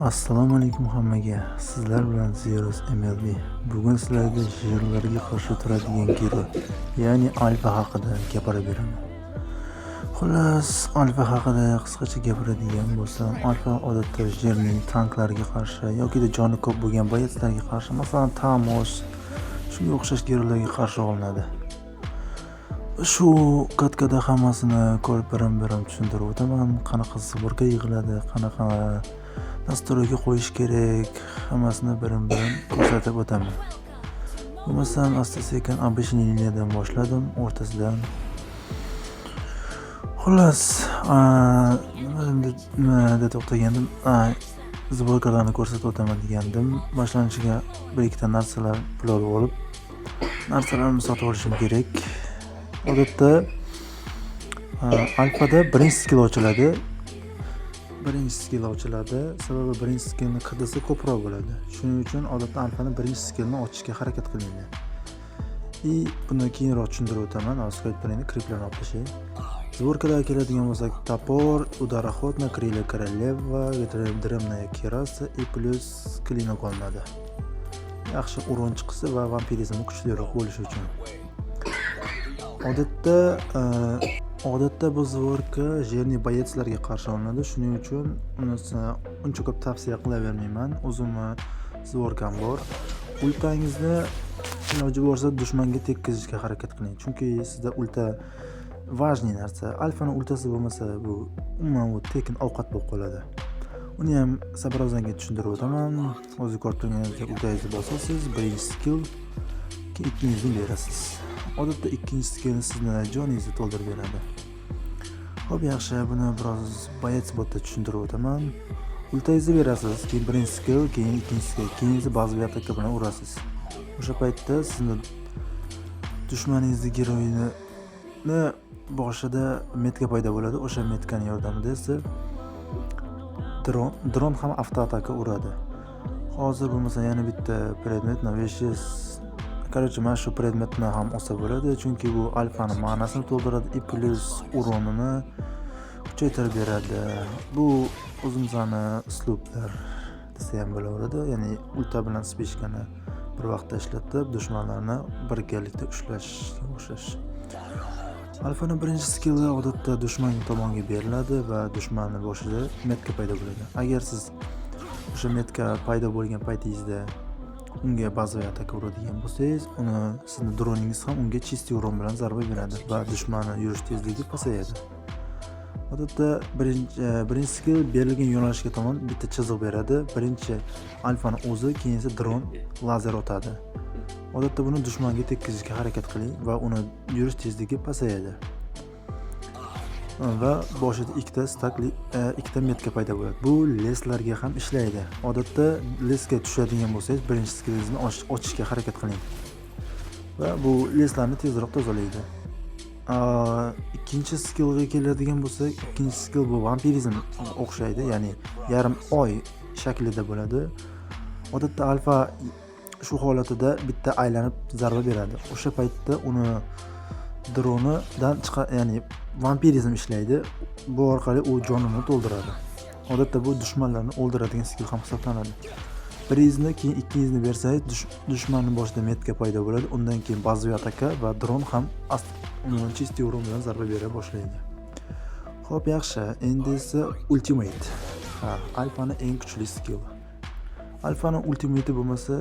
Assalomu alaykum hammaga. Sizlar bilan Zeros MLB. Bugun sizlarga жирlarga qarshi turadigan герой, ya'ni Alfa haqida gapirib beraman. Xullas, Alfa haqida qisqacha gapiradigan bo'lsam, Alfa odatda жирный tanklarga qarshi yokida joni ko'p bo'lgan боец larga qarshi, masalan, Tamos, shunga o'xshash герой larga qarshi olinadi. Shu катка da hammasini ko'rib, birim-birim tushuntirib o'taman. Qanaqa сборка yig'iladi, qanaqa настройка qo'yish kerak, hammasini birim-birim ko'rsatib o'taman. Bo'lmasam, asta-sekin обычный liniyadan boshladim, o'rtasidan. Xullas, nimada to'xtagandim? Сборка larni ko'rsatib o'taman degandim. Boshlanishiga bir ikkita narsalar pul olib olib, narsalarimni sotib olishim kerak. Odatda Alfada birinchi skill ochiladi. Birinchi skill ochiladi. Sababi birinchi skillni KDsi ko'proq bo'ladi. Shuning uchun odatda Alfani birinchi skillni ochishga harakat qilinglar. И buni keyinroq tushuntirib o'taman. Hozir qo'yib turinglar, крип larni olib tashlay. Сборка larga keladigan bo'lsak, топор, удар охотно, крылья королева, дремная кираса и плюс клинок olinadi. Yaxshi урон chiqsa va vampirizmi kuchliroq bo'lishi uchun. Odatda bu сборка жирный боец larga qarshi olinadi. Shuning uchun unisi uncha ko'p tavsiya qilavermayman. O'zimni сборка m bor. Ultangizni iloji bo'lsa dushmanga tekkizishga harakat qiling. Chunki sizda ulta важный narsa. Alfani ultasi bo'lmasa, bu umuman u tekin ovqat bo'lib qoladi. Uni ham birozdan keyin tushuntirib o'taman. O'zi ko'rib turganingizdek, ultangizni bosasiz, birinchi skill, keyin ikkinchisini berasiz. Odatda ikkinchi skillni sizni joningizni to'ldirib beradi. Xo'p, yaxshi, buni biroz боец botda tushuntirib o'taman. Ultangizni berasiz, keyin birinchi skill, keyin ikkinchi skill, keyin esa bazaviy ataka bilan urasiz. O'sha paytda sizni dushmaningizni герой ini boshida метка paydo bo'ladi. O'sha метка ni yordamida esa dron ham avtoataka uradi. Hozir bo'lmasa yana bitta predmet навешес. Короче, mana shu predmetni ham olsa bo'ladi, chunki bu alfani ma'nasini to'ldiradi и плюс урон ini kuchaytirib beradi. Bu o'zimizni uslublar desa ham bo'laveradi, ya'ni ulta bilan спичка ni bir vaqtda ishlatib, dushmanlarni birgalikda ushlashga o'xshash. Alfani birinchi skilli odatda dushman tomonga beriladi va dushmanni boshida метка paydo bo'ladi. Agar siz o'sha метка paydo bo'lgan paytingizda unga bazaviy ataka uradigan bo'lsangiz, uni sizni droningiz ham unga чистый урон bilan zarba beradi va dushmanni yurish tezligi pasayadi. Odatda birinchi skill berilgan yo'nalishga tomon bitta chiziq beradi. Birinchi alfani o'zi, keyin esa dron lazer otadi. Odatda buni dushmanga tekkizishga harakat qiling va uni yurish tezligi pasayadi. Va boshida ikkita стак li ikkita метка paydo bo'ladi. Bu лес larga ham ishlaydi. Odatda лес ga tushadigan bo'lsangiz, birinchi skillingizni ochishga harakat qiling. Va bu лес larni tezroq tozalaydi. Ikkinchi skillga keladigan bo'lsak, ikkinchi skill bu vampirizm o'xshaydi, ya'ni yarim oy shaklida bo'ladi. Odatda alfa shu holatida bitta aylanib zarba beradi. O'sha paytda uni dronidan chiqa, ya'ni vampirizm ishlaydi. Bu orqali u jonini to'ldiradi. Odatda bu dushmanlarni o'ldiradigan skill ham hisoblanadi. Biringizni, keyin ikkinchizni bersangiz, dushmanning boshida метка paydo bo'ladi. Undan keyin bazaviy ataka va dron ham uni чистый урон bilan zarba bera boshlaydi. Xo'p, yaxshi. Endi esa ultimate. Ha, alfani eng kuchli skill. Alfani ultimate bo'lmasa,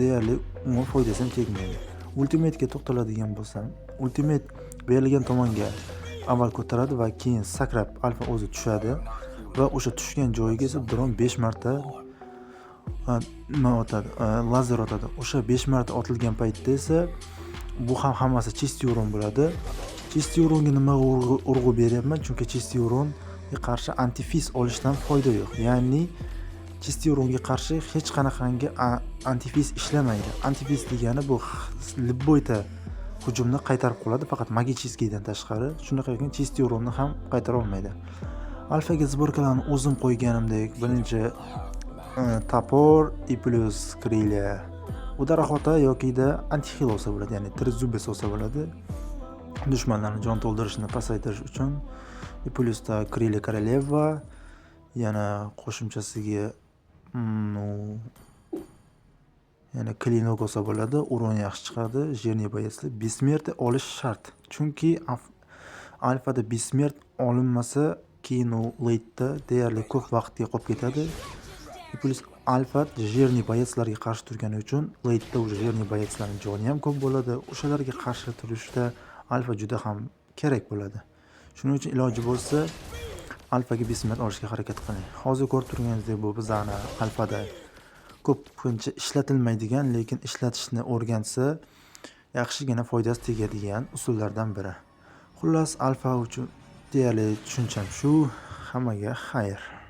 deyarli umuman foydasi ham tegmaydi. Ultimatega to'xtaladigan bo'lsam, ultimate berilgan tomonga avval ko'taradi va keyin sakrab alfa o'zi tushadi va o'sha tushgan joyiga esa dron 5 marta nima otadi, lazer otadi. O'sha 5 marta otilgan paytda esa bu ham hammasi чистый урон bo'ladi. Чистый урон ga nima urg'u beryapman? Chunki чистый урон ga qarshi антифиз olishdan foyda yo'q. Ya'ni чистый урон ga qarshi hech qanaqangi антифиз ishlamaydi. Антифиз degani bu любой ta hujumni qaytarib qoladi, faqat магический dan tashqari. Shunaqa ekan, чистый урон ni ham qaytara olmaydi. Alfaga сборка larni o'zim qo'yganimdek, birinchi топор и плюс крылья удар охота yokida антихил olsa bo'ladi, ya'ni трезубец olsa bo'ladi. Dushmanlarni jon to'ldirishini pasaytirish uchun и плюс da крылья королева, yana qo'shimchasiga Ну, yana клинок olsa bo'ladi, урон yaxshi chiqadi, жирный боец lar бессмертие olish shart. Chunki alfada бессмертие olinmasa, keyin u late'da deyarli ko'p vaqtga qolib ketadi. И плюс alfa жирный боец larga qarshi turgani uchun late'da уже жирный боец larning joni ham ko'p bo'ladi. O'shalarga qarshi turishda alfa juda ham kerak bo'ladi. Shuning uchun iloji bo'lsa, alfaga бессмертие olishga harakat qiling. Hozir ko'rib turganingizdek, bu bizani alfada ko'pincha ishlatilmaydigan, lekin ishlatishni o'rgansa, yaxshigina foydasi tegadigan usullardan biri. Xullas, alfa uchun deyarli tushuncham shu. Hammaga xayr.